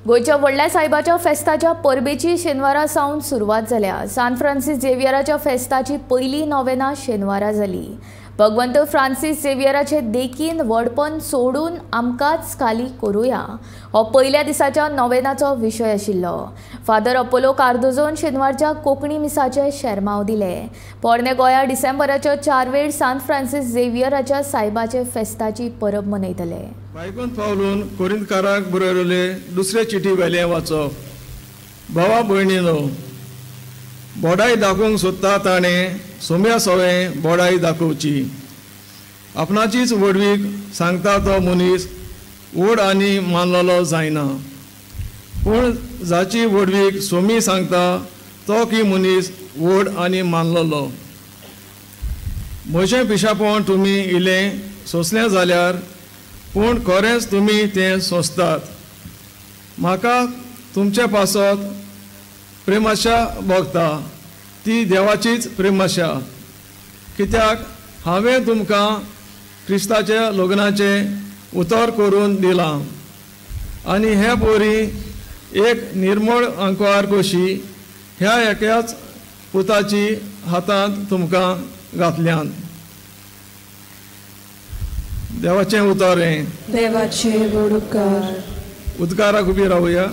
गोंयच्या व्हडल्या सायबाच्या फेस्ताच्या परबेची शेनवारा सावन सुरवात जाल्या. सान फ्रांसीस झेवियराच्या फेस्ताची पयली नोवेना शेनवारा जाली. भगवंत फ्रांसीस झेवियराचे देखीन व्हडपण सोडून आमकांच खाली करुया हो पयल्या दिसाच्या नोवेनाचो विशय आशिल्लो. फादर अपोलो कार्दोजोन शेनवारच्या कोंकणी मिसाचे शेरमाव दिले. पोरणे गोंया डिसेंबराच्या 4 वेळ सान फ्रांसीस झेवियराच्या सायबाचे फेस्ताची परब मनयतले. बायकोन पावलून कोरिंतकाराक बरयले दुसरे चिठी वेलें वाचप. भावा भयणीनो, बोडाय दाखोवंक सोदता ताणें सोम्या सवें बोडाय दाखोवची. आपणाचीच व्हडवीक सांगता तो मनीस व्हड आनी मानलेलो जायना, पूण जाची व्हडवीक सोमी सांगता तो की मनीस व्हड आनी मानलेलो. म्हजें पिशापण तुमी इल्लें सोंसलें जाल्यार, पूण खरेंच तुमी तें सोंसतात. म्हाका तुमचे पासत प्रेमाशा भोगता ती देवाचीच प्रेमाशा, कित्याक हांवें तुमकां क्रिस्ताच्या लग्नाचें उतर करून दिलां आनी हे पोरी एक निर्मळ आंकवार कशी ह्या एकाच पुताची हातांत तुमकां घातल्यान. देवाचें उतर हें. देवाचे उपकार. उदकाराक उबी रावया.